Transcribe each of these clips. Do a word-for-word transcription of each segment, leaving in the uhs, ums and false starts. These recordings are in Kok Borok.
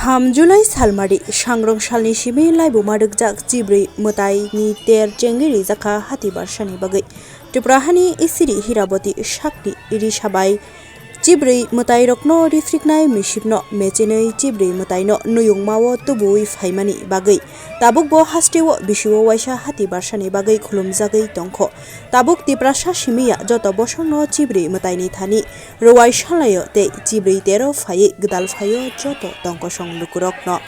Tham July salmari sangrong salni simi laibuma rwkjak chibrwi mwtaini ter chengwi rijak kha hati barsani bagwi. Tripura hani Isiri Hiraboti sakni risa bai chibrwi mwtairokno rifriknai misipno mechenwi chibrwi mwtaino nuyungmao tubuwi phaimani bagwi tabukbo hasteo bisio waisa hati barsani bagwi khulumjagwi tongkho. Tabuk Tiprasa simiya joto bosongno chibrwi mwtaini thani rwai salaio tei chibrwi tero phaiwi gwdal phaio joto tongkosong lukurokno.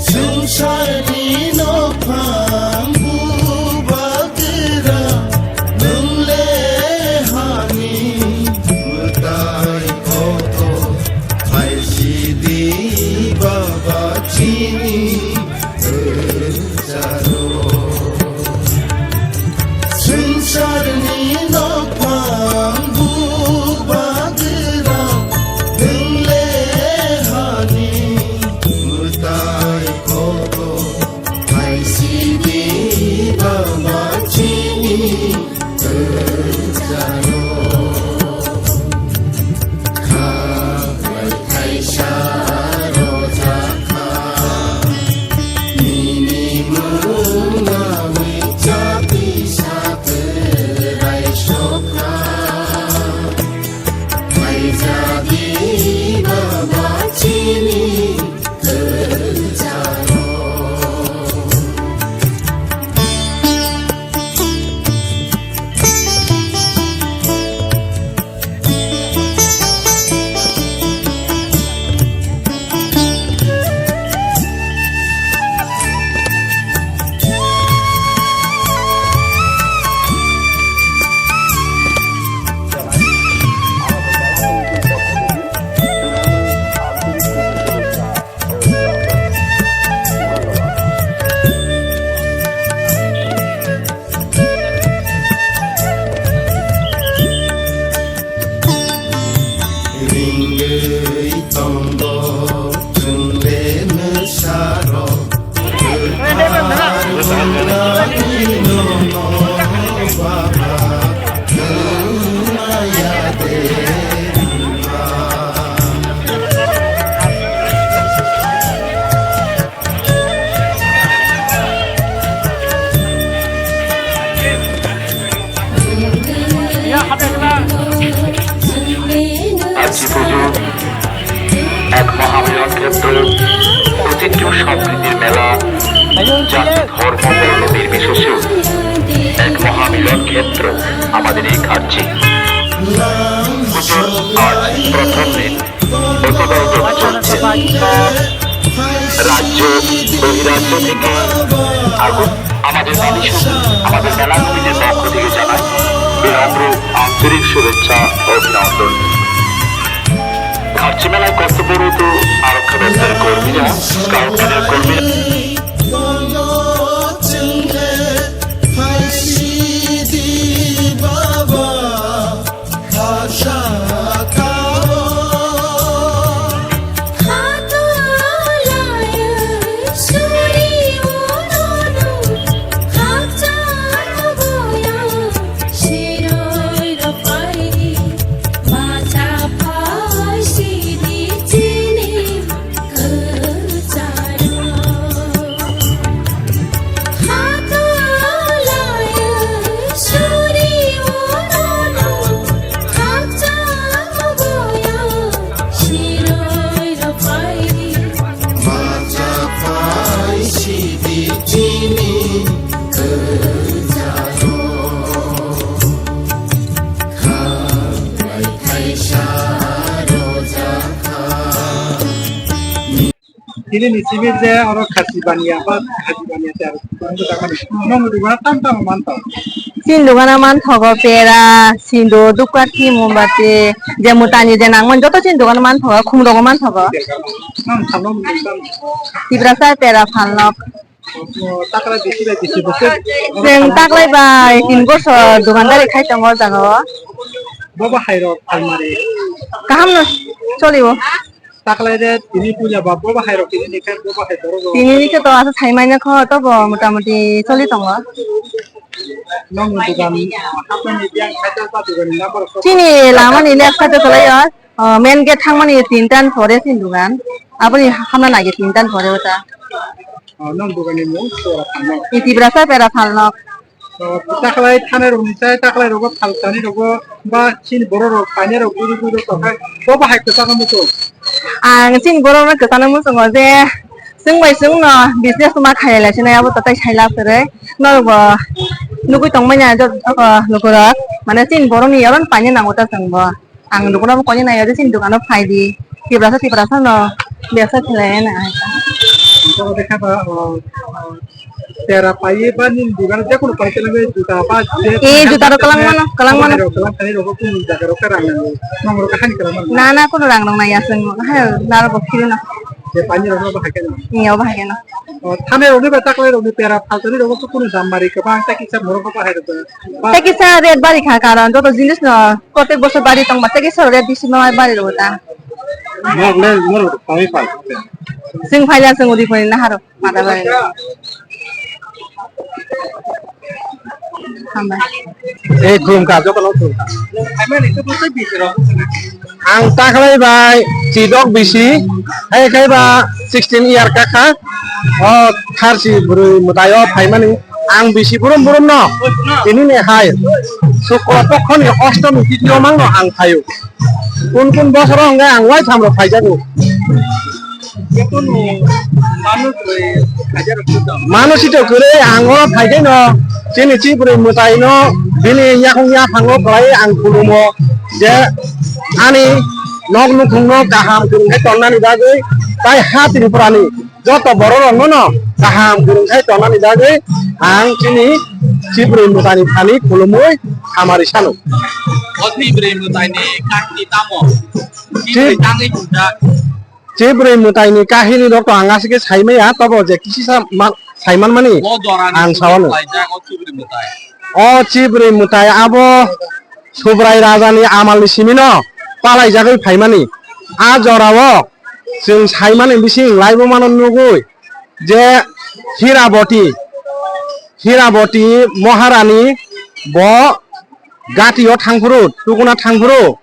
Swngcharni nokphang bubagra, nwng le hani mwtai kotor, phaisidi Baba chini. Swngcharni nokphang bubagra, nwng le hani mwtai kotor, phaisidi Baba chini. Ringwi tongo chwng le nwsarok. Aji pujo ek mohamilon khetro, ঐতিহ্য সম্প্রীতির মেলা, জাতি ধর্ম বর্ণ নির্বিশেষে এক মহামিলন ক্ষেত্র আমাদের এই খার্চি। পুজোর আজ প্রথম দিন। অতিবাহিত চলছে। রাজ্য, বহিরাজ্য থেকে আগত আমাদের মানুষ, আমাদের মেলা কমিটির পক্ষ থেকে জানাই বিনম্র আন্তরিক শুভেচ্ছা ও অভিনন্দন। খার্চি মেলায় কর্তব্যরত Tini ni simi je oro khasi baniya ba khasi baniya te aro tong jakmani. Nong dugana tam tam man tong. Chini dugana man thogo pera, sindur, dupkathi, mombati, je mwtani je nangmani joto chini dugana man thogo, khum rogo man thogo. Nang thamno mung tam. Tiprasa pera phalnok. Takra bisi bai bisi bwswk. Chwng taklai bai tin bosor dukandari khai tongo o jaga o. Bobo hai rok almari. Kaham no cholio. Taklai de tini puja ba bobo hai rok tini ni khe bobo hai borok rok. Tini ni khe to asa sai manya kho to bo mota moti choli tongo. Nong dugan hapnani biang khaita ta dugan ni number. Chini lama ni left side o kwlai o. Oh, main gate thangmani tin tan pore sin dugan. Aboni hamna nai tin tan pore ota. Oh, nong dugan ni mung sora thangma. Iti brasa pera phalnok. Oh, taklai thanai rok ni sai taklai rogo phalsani rogo ba chini borok rok painai rok guri guri rok tokai. Bo bahai kwchak muchung. Ang chini borok no kwchana muchungo je chwng bai chwng no business ma khailai sinai abo totai sailak kwrwi. Norok bo nugui tongmani jot oko lukurok mane chini borok ni oro painai nango ta chwng bo. Ang dukano bo koni nai adi sin dukano phai di. Tiprasa tiprasa no bebsa khlai na. Ito de kha ba, oh, oh, tera paye ba nin dukano je kono paite na juta ba je. Eh, juta ro kalang mano, kalang mano. Kalang kani ro ko jaga ro ka rang na. Nong ro ka hani kalang mano. Na na kono rang rong nai aseng mo. Ha na ro bo phiri na. Je pani ro ba hakena. Ni o ba hakena. Oh, thane ro ni ba taklai ro ni tera phaltani ro ko kono jam mari ka ba ta kisa moro ko ba hai ro. Ta kisa ret bari kha karon joto jinis no Protek bosor bari tongma tei kisa rok bisi ma bai bari rw ta. Norok le norok kami pal. Chwng phaila chwng udi phai naharo mata bai. Hambai. Ei khum ka joto no khum ka. Ang taklai bai chidok bisi hai khai ba sixteen year ka kha. O tharsi bwrwi mwtai o phaimani ang bisi burum burum no tini ni hai sukla pokho ni ostomi titi o mang no ang phaio. Kun kun bosoro hwnkhe ang wai tham rok phaijago. Mano sito kwrwi ang oro phaijaino chini chibwrwi mwtaino bini yakung yaphango kwlai ang khulumo je ani nok nukhungno kaham kwrwngkhe tonnani bagwi tai ha Tripurani joto bororokno no kaham kwrwngkhai tongnani bagwi ang chini chibwrwi mwtaini thani khulumwi hamari sano. O chibwrwi mwtaini kahini tamo? Chibwrwi tangwi tongja. Chibwrwi mwtaini kahini rok to ang aswk khe saimaya, tobo je kisisa ma-, saimanmani ang sawano. O chibwrwi mwtai abo Subrai rajani amalni simino palaijagwi phaimani. A jorao chwng saimani bising laibumano nugwi je Hiraboti, Hiraboti Maharani bo gatio thangphuru, tukuna thangphuru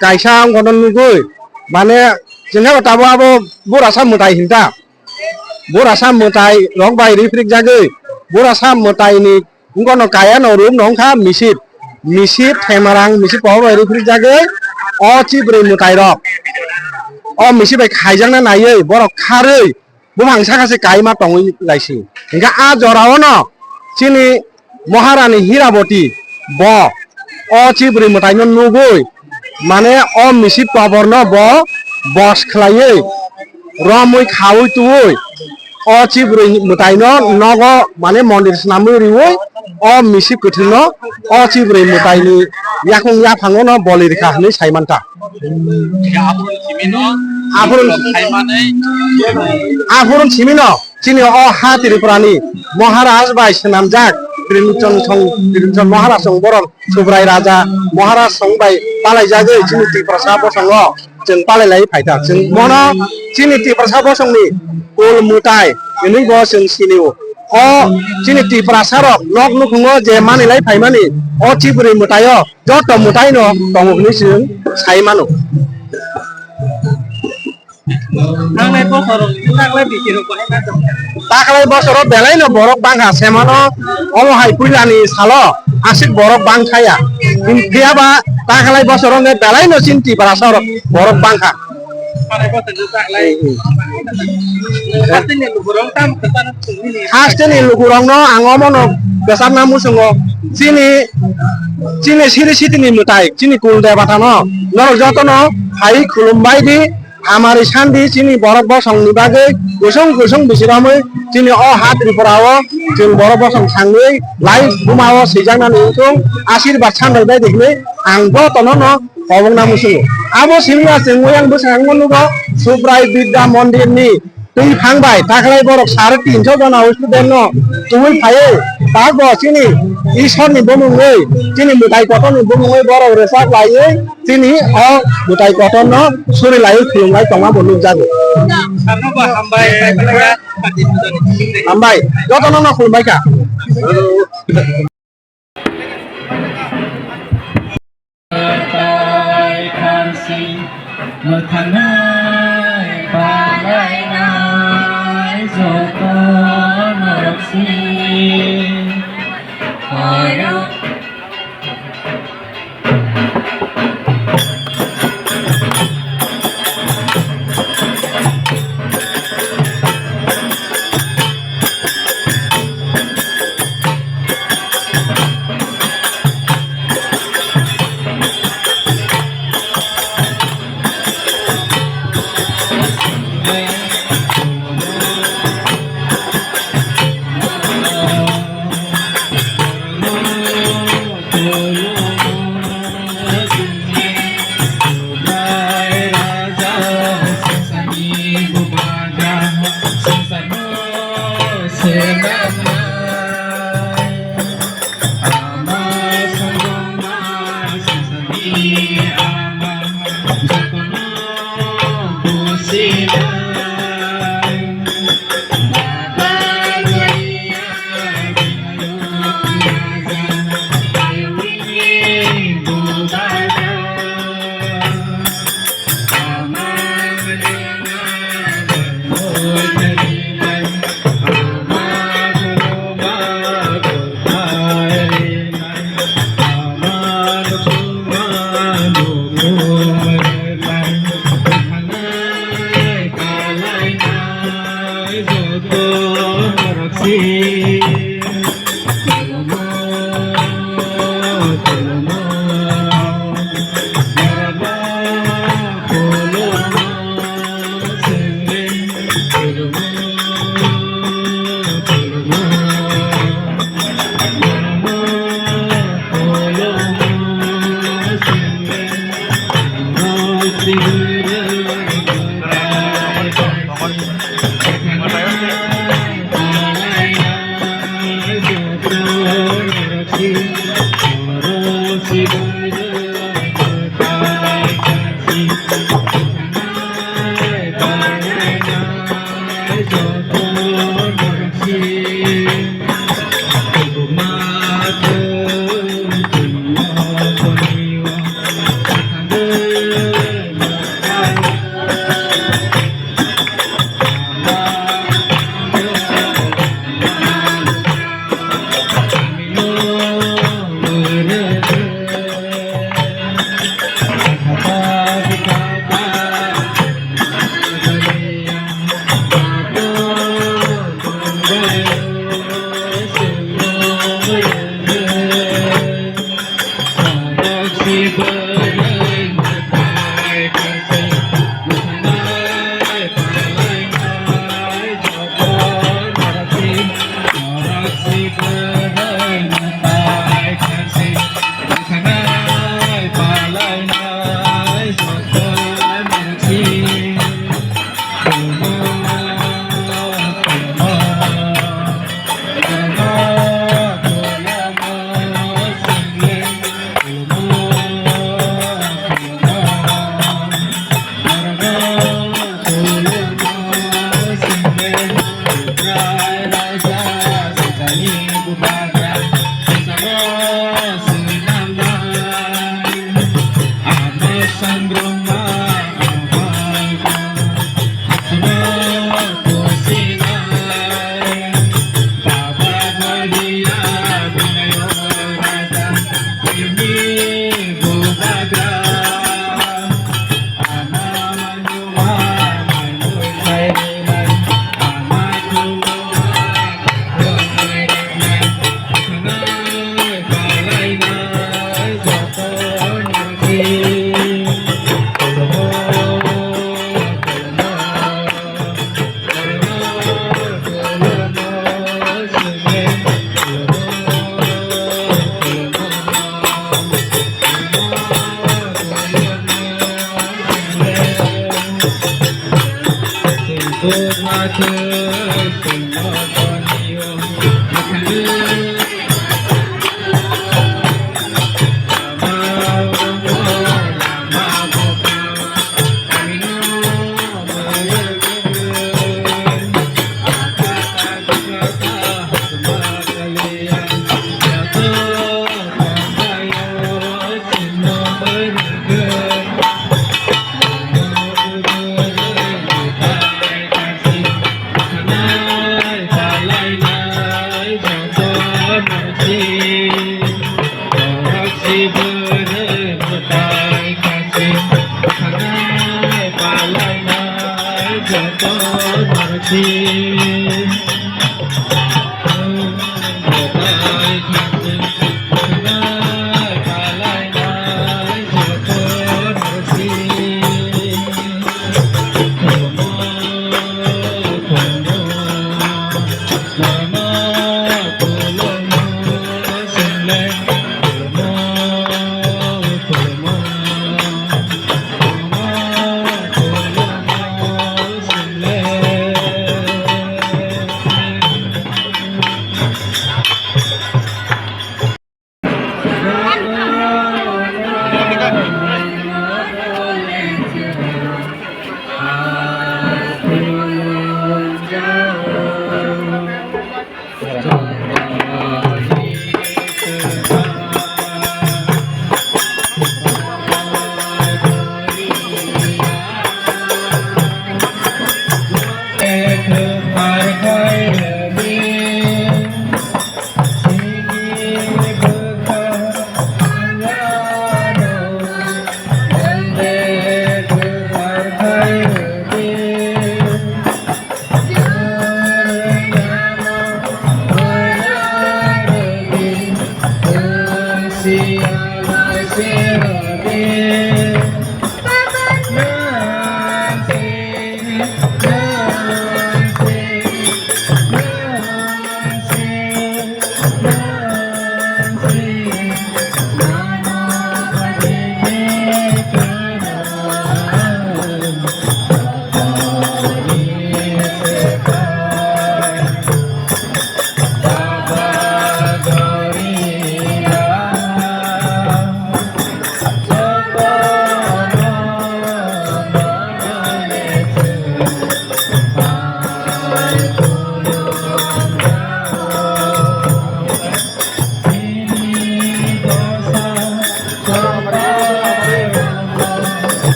kaisa wngkano nugwi, mane chwngno tabuk abo burasa mwtai hinta. Burasa mwtai rok bai riphrikjagwi, burasa mwtaini wngkano kaya no room no wngkha misip. Misip themarang misip pohor bai riphrikjagwi o chibwrwi mwtai rok o misip bai khaijakna naiwi borok kharwi buphang saka se kaima tongwi laisi. Hinkhe a jorao no chini Maharani Hiraboti bo o chibwrwi mwtaino nugwi, mane o misip koborno bo bos khlaiwi, romwi khaui twiwi o chibwrwi mwtaino nogo, mane mondir swnamwi riwi o misip kwthwino o chibwrwi mwtaini yakung yaphangono boli rikha hwnwi sai mankha. Aphuru, aphuru simino chini o ha Tripurani Maharaj bai swnamjak Trimchon song, Trimchon Maharaj song borok Subrai Raja Maharaj song bai palaijagwi chini Tiprasa bosongo chwng palailai phaikha. Chwng bono chini Tiprasa bosongni kul mwtai hwnwi bo chwng sinio. O chini Tiprasa rok nok nukhungo je manilai phaimani o Chibri mwtaio joto mwtaino tongo hwnwi chwng sai mano. Taklai bosoro belai no borok bangkha semano, omo hai puilani salo aswk borok bangthaya. Phiya ba taklai bosoro wngkhe belai no chini Tiprasa rok borok bangkha. Hasteni lukurokno ang omono kwchakna muchungo, chini, chini siri sitini mwtai, chini kul debatano norok jotono hai khulumbai di. Hamari sandi chini borok bosongni bagwi kusung kusung bisi romwi chini o ha Tripura o chwng borok bosong thangwi lai buma o swijaknani wngthung, ashirbad sanbai bai di hwnwi ang jotono no kobokna muchungo. Abo simi ya chwng oyang bwskango nugo Subrai Bidya Mondir ni twi phang bai taklai borok sare tinso jona student no tubui phaiwi tak bo chini Ishwar ni bumungwi chini mwtai kotor ni bumungwi borok rwchap laiwi chini o mwtai kotorno suri lai khulum lai tongma bo nukjago. Hambai, jotono no khulumbai kha. Mwthanai palainai joto norok si.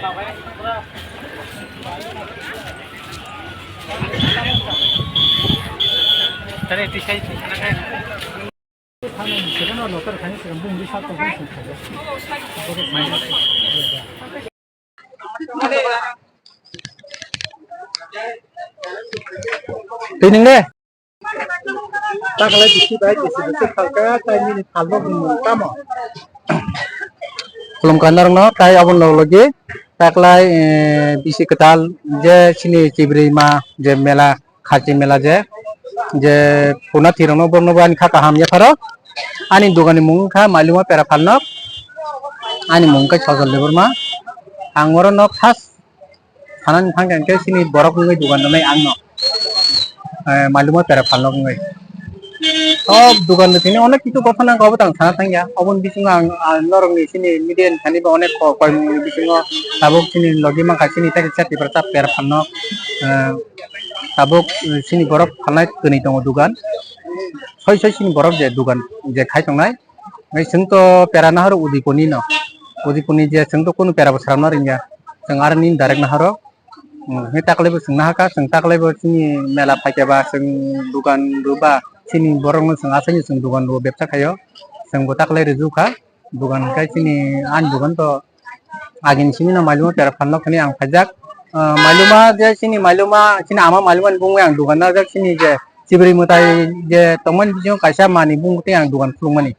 Twi nung le? Taklai bisi bai bisi bisi phalka, tai nini phalno bumung tamo? Khulumkha norokno, tai aboni log logi taklai, eh, bisi kwtal je chini Chibrima je mela, Khachi mela je, je puna thwirokno borokno bo ani kha kaham yapharo. Ani dogan ni mung wngkha Mailuma Pera Phalnok, ani mung wngkha Sojol Debbarma. Ang oro nok first Sanani thangkha hwnkhe chini borok wngwi dogan rwnai ang no. Eh, Mailuma Pera Phalnok wngwi. O dogan rwtini onek kisu gotha nangkha, obo tang sana thangya. Oboni bisingo ang, ang norokni chini media ni thani bo onek ko-, koimungni bisingo tabuk chini logi mankha chini tei kisa Tiprasa Pera Phalnok. Eh, tabuk, eh, chini borok phalnai twnwi tongo dogan. Soi soi chini borok je dogan je khai tongnai. Hai chwng to pera nahoro Udaipurni no. Udaipurni je chwng to kunu pera bo sramna ringya. Chwng aro nini direct nahoro. Hmm, hai taklai bo chwng nahaka, chwng taklai bo chini mela phaikhe ba chwng dogan rwba chini borok no chwng achaino chwng dogan rwo bebsa khaio. Chwng bo taklai rwjukha. Dogan khai chini ani dogan to Agini simi no Mailuma Pera Phalnok hinwi ang phaijak. Ah, Mailuma je chini Mailuma, chini ama Mailuma ni bungwi ang dogan narwjak, chini je Chibri mwtai je tongmani bisingo kaisa manwi bung tei ang dogan khulukmani.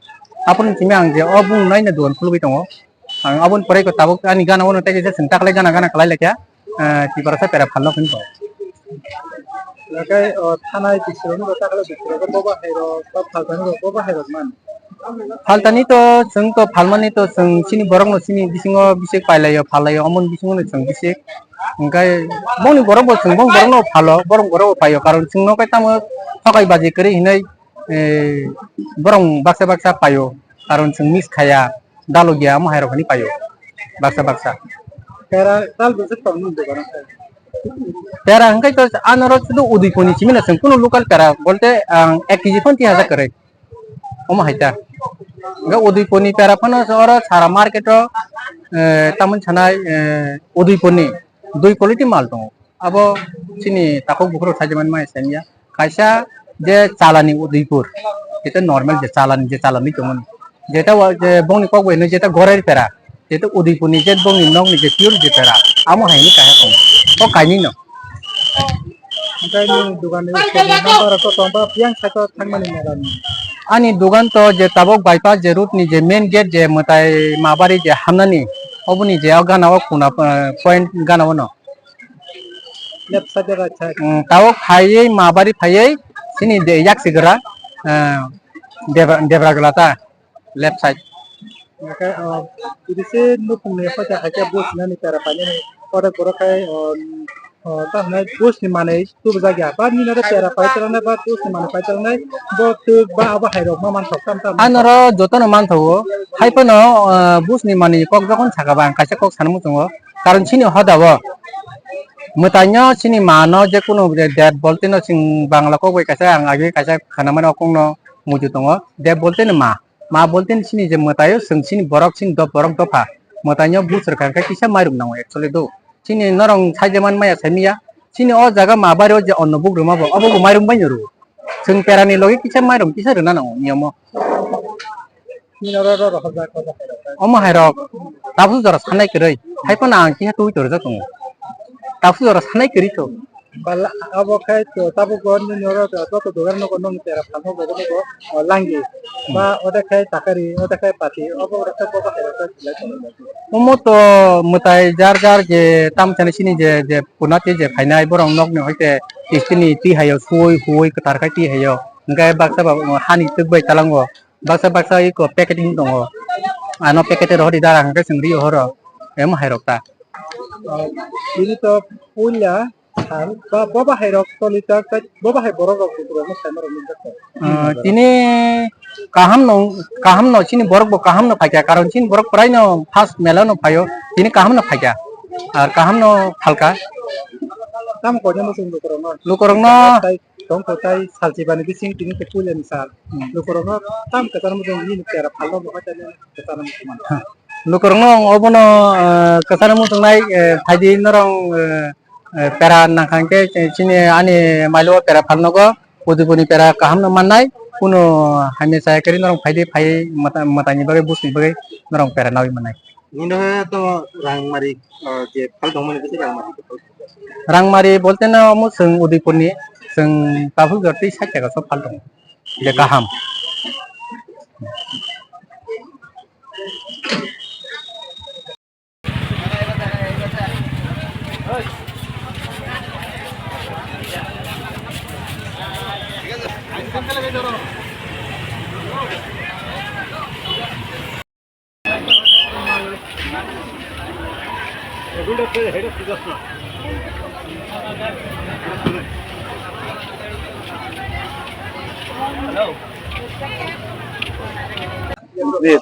Aboni simi ang je o bung naino dogan khulugwi tongo. Ang aboni pore ko tabuk ani gana o tei kaisa chwng taklai gana gana khlai laikha. Ah, Tiprasa Pera Phalnok hinwi tongo. Hwnkhe, o, thanai bisirokni bo takhwlai bisirok bo bahai rok, ba phaltani rok bo bahai rok man. Phaltani to chwng to phalmani to chwng chini borok no chini bisingo bisik pailaio, phallaio, omoni bisingo no chwng bisik. Hwnkhe bongni borok bo chwng bong borok no phalo, borok borok bo paio, karon chwng no kai tamo thokai baji kwrwi hinwi, eh, borok baksa baksa paio, karon chwng miss khaya. Dalogya omo hai rok hinwi paio baksa baksa. Pera tal bwswk tong nung dogano khai? Pera hwnkhe to anoro sudu Udaipurni simi no chwng kunu local pera bolte ang ek kg phano tiya hajar kwrwi. Omo hai ta. Hwnkhe Udaipurni pera phano oro sara market o, eh, tamoni sanai, eh, Udaipurni dui quality mal tongo. Abo chini takhuk bukhuk rok saijak mani maya sanya. Kaisa je chalani Udaipur, jeta normal je chalani, je chalani tongmani. Jeta wa-, je bongni kok bai hinwi jeta gorai pera, jeta Udaipurni je bongni nokni je pure je pera, amo hai hinwi kaisa tongo. O kainwi no. Hwnkhe nini dogan ni number rok tong ba, yang saka thangmani mobile ni. Ani dogan to je tabuk bypass je road ni je main gate je mwtai Mabari je hamnani, oboni je o gana o kuna, eh, point gana o no. Left side, right side. Mm, tabuk phaiwi Mabari phaiwi chini de yak sigra, eh, Debra, Debra Gala ta left side. Hwnkhe, oh, bisi nukhungni hoite haikhe bus nani pera painani, oro borok khai, oh, oh, ta hwnai bus ni manwi tubujak ya, ba nini oro pera pai chaloknai ba bus ni manwi pai chaloknai, bo twk ba abo hai rok ma manthok tam tam. Anoro jotono manthogo, hai phano, ah, bus ni manwi kok jokhon saka ba ang kaisa kok sana muchungo, karon chini hoda o mwtaino chini ma no je kunu de-, dad bolte no chwng Bangla kok bai kaisa ang agi kaisa khana mani o kok no muitu tongo, dad bolte no ma, ma bolte no chini je mwtai o chwng chini borok chini dop borok dopha mwtaino bus rwkha khe kisa mairum nango actually do. Chini norok saijak mani maya saimanya. Chini o jaga Mabari o je onno buk rwma bo, obo bo mairum bai no rwo. Chwng perani logi kisa mairum kisa rwna nango niyamo. Nini oro ro rohorjak o jaga rok. Omo hai rok. Tabuk jora sanai kwrwi. Hai phano ang kisa twi torjak tongo. Tabuk jora sanai kwrwi to. Bala, abo khai to tabuk o nini oro joto dogan nogo nong tera phalmo bogo nogo, o, langi. Ba ode khai takari, ode khai pati, obo oro khai bobo hai rok khai belai tongo. Omo to mwtai jar jar je tam chani sini je, je puna tei je phainai borok nokni hoite kistini twi haio suwi huwi kwthar khai twi haio. Hwnkhe baksa ba hani twk bai talango. Baksa baksa iko packet hin tongo. Ano packet rohordi dara hwnkhe chwng rio horo. Emo hai rok ta. Bini to puila Sal, ba, bo bahai rok toli tak, tak, bo bahai borok rok bukurok no saima rok nukjak kha. Ah, tini kaham no, kaham no, chini borok bo kaham no phaikha, karon chini borok prai no first mela no phaio, tini kaham no phaikha, ar kaham no phalkha. Tamo koina muchung lukurok no. Lukurok no. Tai, tongkho tai salchi bani bising tini te puila ni sal. Hmm. Lukurok no tam kwchar muchung nini pera phalno bo hai tani kwchar muchung man. Ha. Lukurokno ang obono, eh, kwcharo muchungnai, eh, phaidi norok, eh, eh, pera nangkha hwnkhe chini ani mailo o pera phalnogo, Udaipurni pera kaham no mannai, kunu hamya chaya kwrwi norok phaidi phaiwi mwta-, mwtaini bagwi, bwsni bagwi norok pera nawi mannai. Nini to rang mari, eh, je phal tongmani bisi rang mari. Rang mari bolte no omo chwng Udaipurni, chwng tabuk jora tei sait taka so phal tongo. Je kaham.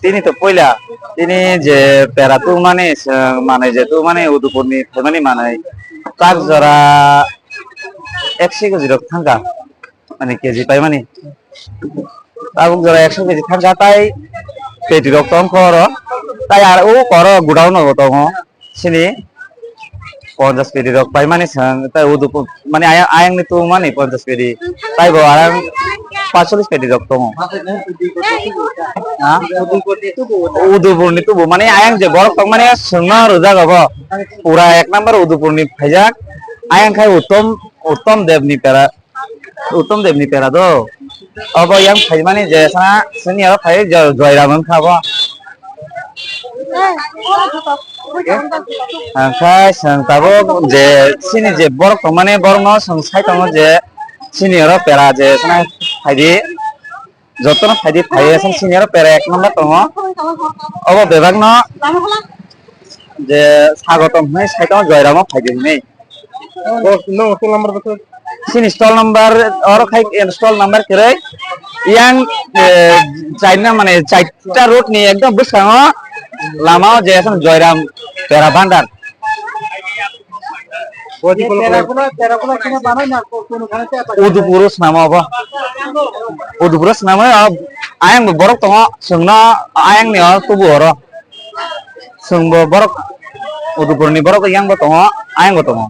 Tini to poila, tini je pera tubumani, chwng manwi je tubumani, Udaipurni phaimani manwi, tak jora ekso keji rok thangkha, ani keji paimani. Tabuk jora ekso keji thangkha, tai peti rok tongkha oro, tai aro o koro godown o tongo. Sini ponchas peti rok paimani chwng, tai Udaipur, mani ayang, ayang ni tubumani ponchas peti, tai bo arang paisolish peti rok tongo. Ha? Udaipur ni tubu, mani ayang je borok tongmani chwngno rwjak obo. Pura ek number Udaipur ni phaijak. Ayang khai Uttom, Uttom Dev ni pera. Uttom Dev ni pera do. Obo yang phaimani je sana sini aro phai Jo-, Joyram wngkha bo. Angkha chwng tabuk je sini je borok tongmani borokno chwng sai tongo je sini oro pera je sana phaidi jotono phaidi phaiwi sini oro pera ek number tongo. Obo bebakno je Sagotom hwnwi sai tongo, Joyramo phaidi hwnwi. Sini stall number, oro khai stall number kwrwi. Yang, eh, China mane chaita road ni ekdom bwskango lama o je Joyram Pera Bhandar. Udupuro swnamo obo. Udupuro swnamo, ayang bo borok tongo, chwngno ayang ni o tubu oro. Chwng bo borok, Udupurni borok yang bo tongo, ayang bo tongo.